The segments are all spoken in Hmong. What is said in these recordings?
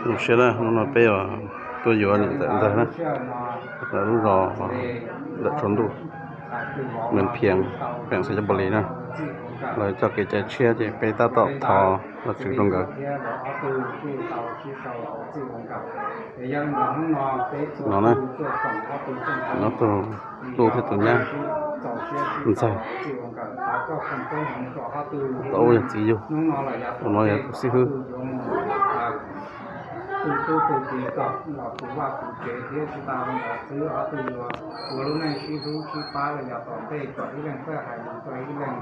Zoo siab na, hnub no peb tuaj yuav niam ntxawm ntxawg na, lub zos ntawm tsaus ntuj, Mes Phias, peem Xais Cov Pos Lis na. Lawv txoj kev cai tshiab ces peb tab tom thov Vajtswv rau nkawd. No na, ob tug tub thiab tus nyab ntxawg, tau ua yog txiv yug, tus no yog tus xib hwb. Tus tub tus kiv kom los tus vaj tus tsev thiab tsis tas li ntawd xwb, ob tug yuav ua lub neej sib hlub sib pab los yog tom ntej kom ib leeg txawj hais lus rau ib leeg,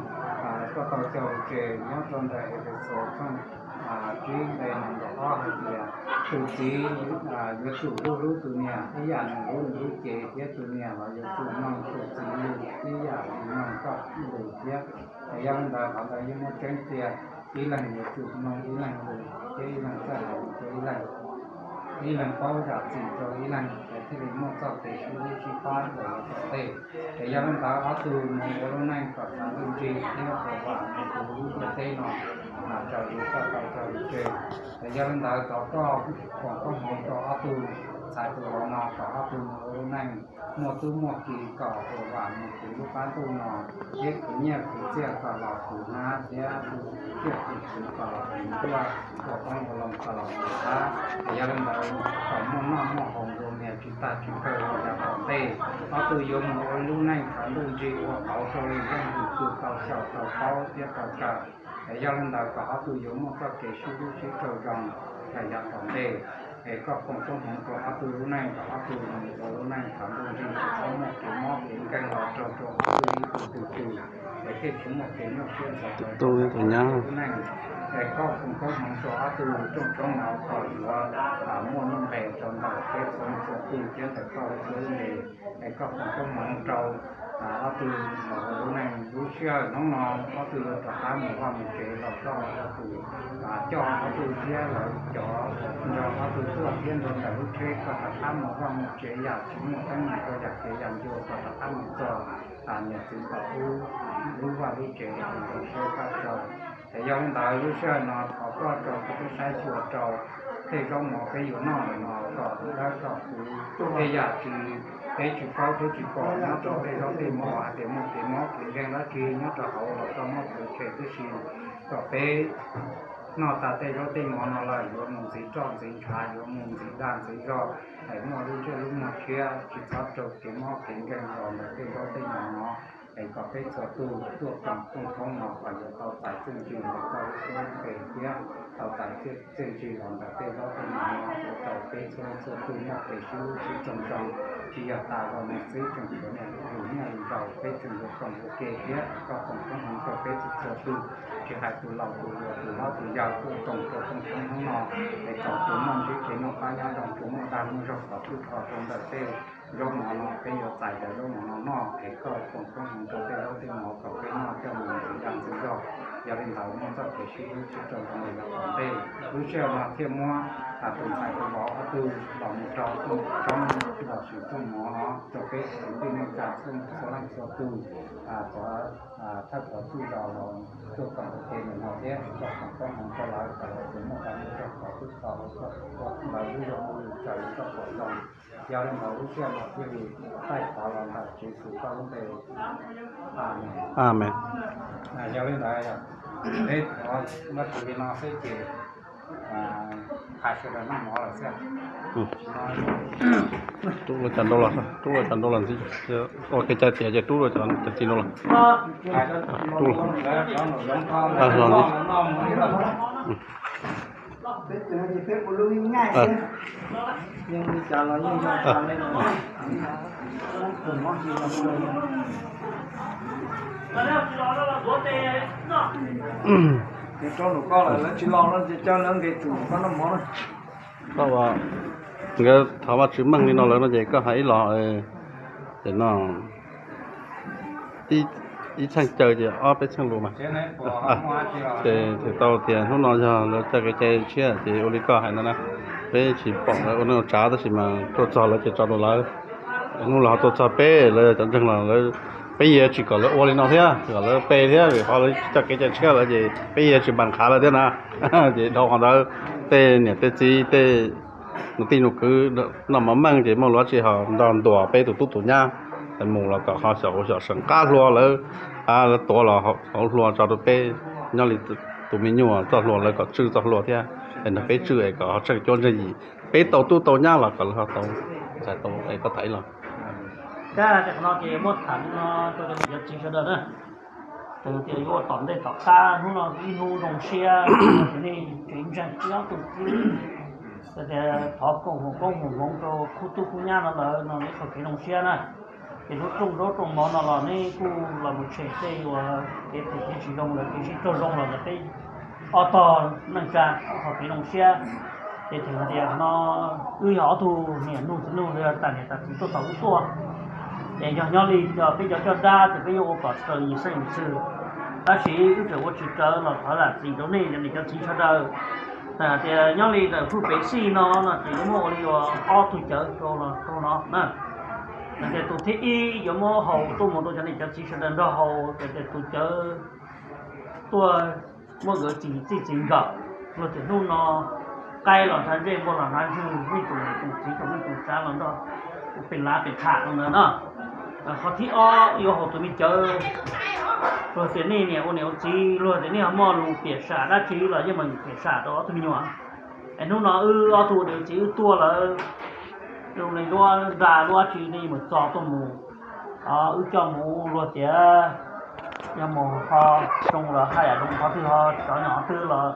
koj tau cog lus tseg nyob rau ntawm Efexus tshooj tsib nqe nees nkaum ob hais tias tus txiv yuav tsum hlub hlub tus niam ib yam nws hlub nws lub cev, thiab tus niam los yuav tsum mloog tus txiv lus ib yam li mloog koj lus thiab. Es yog li ntawd qhov ntawd yeej muaj tseeb tiag, ib leeg yuav tsum mloog ib leeg lus thiab ib leeg txawj hais lus rau ib leeg, ib leeg paub zam txim rau ib leeg, es thiaj li muaj txoj kev sib hlub sib pab los yav tom ntej. Es yog li ntawd ob tug mus ua lub neej kom tshav ntuj nrig thiab kom vam mus tus lub ntiaj teb no, mas raws li koj tau cog lus tseg. Es yog li ntawd thov koj foom koob hmoov rau ob tug ntxhais tus vauv no kom ob tug mus ua lub neej muaj tub muaj ki kom ua vam mus tus lub qab ntuj no, thiab khwv nyiaj khwv txiaj kom los tus hnab thiab tus txiaj tus txhu kom los tus ntuaj, ua qoob ua loo kom los tus qab. Es yog li ntawd kom muaj noj muaj haus nplua mias tsis tag tsis kawg los yav tom ntej. Ob tug yuav mus ua lub neej tshav ntuj nrig ua qauv rau lwm leej lwm tus tau xyaum tau paub thiab tau kawm. Es yog li ntawd kom ob tug yuav muaj txoj kev sib hlub sib raug zoo los yav tom ntej. Es koj foom koob hmoov rau ob tug lub neej kom ob tug mus ua lub neej tshav ntuj nrig tsis txhob muaj kev mob kev nkeeg los raug rau ob tug ib tug twg twg, es thiaj tsis muaj kev nyuaj siab ntxhov rau ob tug lub neej. Es koj foom koob hmoov rau ob tug rooj tshoob no kom yuav muaj nuj nqes rau ntawm peb txhua leej txhua tus thiab ntawm koj lub npe. Es koj foom koob hmoov rau ob tug lub neej lub sij hawm hnub no, ob tug yuav rov qab mus vaj mus tsev los koj ua tus coj ob tug thiab lawv cov nrog ob tug tuaj thiab nrog ntawm lub tsheb koj rov qab mus vaj mus tsev yam tsis muaj teeb meem rau yam kev yam ncua kom rov qab mus txog niam txiv tom ub lub vaj lub tsev rau siab koj txog. Es yog li ntawd lub sij hawm no thov koj rau kuv peb saib xyuas rau tej zaub mov peb yuav noj no kom dawb kom huv, tej yam tsis, peb tsis paub thiab tsis pom nyob rau tej zaub tej mov hais tias muaj kev mob kev nkeeg dab tsi nyob rau hauv los koj muab txuas tshem tib si, kom peb noj tas tej zaub tej mov no lawm yuav mus ntxiv roj ntxiv ntshav, yuav mus ntxiv dag ntxiv zog, es muaj lub ntsej lub muag tshiab tsis txhob raug kev mob kev nkeeg los ntawm tej zaub tej mov no. Es kom peb txhua tus tuaj koom rooj tshoob no kom yuav tau txais txiaj ntsig ntawm koj lub suab npe thiab tau txais txiaj ntsig los ntawm tej zaub tej mov no ua rau peb txhua leej txhua tus muaj kev sib hlub sib raug zoo. Tsis yog tas los mus xwb, tseem tshuav niam lus nyiaj lus zaus peb tseem yuav koom ua ke thiab. Koj foom koob hmoov rau peb txhua txhua tus, tsis hais tus laus tus hluas tus hlob tus yau tuaj koom rau rooj tshoob hnub no, es kom tsuas muaj ntsib kev noj qab nyob zoo, tsuas muaj dag muaj zog kom txhwb rho rau ntawm tej zaub mov no, peb yuav txais cov zaub mov no noj. Es koj foom koob hmoov rau tej zaub tej mov kom peb noj coj mus ntxiv dag ntxiv zog. Yog li ntawd muaj txoj kev sib hlub sib raug zoo los yav tom ntej. Lub sij hawm no thiaj muab tus ntxhais tus vauv ob tug los mus rau rooj tshoob los sim rooj mov no rau peb kwv tij neej tsa txhua leej txhua tus, cov thawj cov txwj zos los tuaj koom ua ke ntawm no thiab, koj foom koob hmoov rau lawv kom lawv tsuas muaj dag muaj zog kom txhwb rho lawv lub zog ua lus raws li koj pom zoo. Yog li ntawd lub sij hawm no thiaj li taij thov los ntawm Tswv Yexus koj lub npe. Amees. Yog li ntawd, peb thov Vajtswv li no xwb ces hais sawv daws noj mov lawm xwb. Rub los cov nraud los, rub los cov nraud los ntxiv, ua kev cai tiav ces rub los cov txiv nraud los. Rub los. Los ntxiv. Koj ua, nkawd thov Vajtswv meej li no lawm no ces koj hais ib los, ces no ib txheej caw ces ob peb txheej lus mas. Ces tau tias hnub no yog lawv txoj kev cai tshiab ces ua li koj hais no na, peb tsis pom lawv ua neej ua tsav tab sis mas tuaj txog lawv ces tso rau lawv. Hnub los ho tuaj txog peb, lawv yog cov ntseeg los lawv, peb yeej tsis kom lawv ua li no thiab, kom lawv pe thiab, vim qhov lawv txoj kev cai tshiab lawm ces peb yeej tsis npam qhav lawv thiab na. Ces dhau qhov ntawd Tej niam tej txiv tej nus tij nus kwv noj mov meej ces muaj lus dab tsi ho nrog ntuas peb tus tub tus nyab mus los kom ho xyaum xyaum seem qab hlua lawv, lawv tuav los hauv hlua tso rau peb, nyob li tus me nyuam txoj hlua lawv kom tswj txoj hlua thiab, es nrog peb tswj es kom ho tsheej cuab ntseeg yim, peb tau tub tau nyab los kom lawv ho tau txais tau es koj tham ib los. Kab tias qhov no ces muab tham li no rau cov niam cov txiv sawv daws na. Txawm tias yuav ua tom ntej tom qab hnub no ib hnub zoo siab, nej tsev ntseeg ob tug txib, txawm tias thov koom foom koob foom hmoov rau khub tub khub nyab no lawm no ib qho kev zoo siab na. Ces lub rooj zaub rooj mov no los nej kuj los mus tshem tej uas kev phem kev tsis zoo lawm kev sib raug zoo los ntawm peb ob tog neej tsa ib qho kev zoo siab. Ces txawm hais tias no wb yog ob tug niam nug txiv nug los yog tas niam tas txiv tuaj thaum ub tuaj, ces yog nyob li peb cov coj dab ces peb yuav ua kom raws yim xeeb yim xwm, tab sis wb tseem ua tsis raws los thov zam txim rau nej cov niam cov txiv sawv daws. Txawm hais tias nyob li ntawm Hwj Pev Xij no no ces yuav muab ua li uas ob tug cawv rau los rau no na. Txawm tias tus thib ib yuav muab haus tuaj mus rau cov niam cov txiv sawv daws nrog haus, txawm tias tus cawv tuaj muab nkawd txij txij txij nkawm, luag tias hnub no qaib los hnav ntsej npua los hnav ntswg, nej tus niam tus txiv rau nej tus tsav los nrog pem lav pem tham rau ntawd no. Qhov thib ob yuav haus tus me cawv, luag tias nej niam ua niam ua txiv, luag tias nej ho muaj lus piam sam dab tsi los yeej meem piam sam rau ob tug me nyuam. Es hnub no wb ob tug niam txiv wb tuaj lawm, zoo li duab nra duab tsi nej mus txo tuaj mus, wb coj mus luag tias yog mus ho zoo los haj yam zoo qhov twg ho cov nyom qhov twg los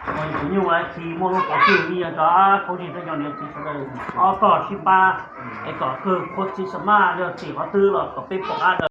mus yus tus nyuj laib khi muaj lub qhov twg li yog rov qhuav zig rau cov niam txiv sawv daws ob tog sib pab es kom kawg qhuav txiv xam maj yog txim qhov twg los kom peb pom qab daws.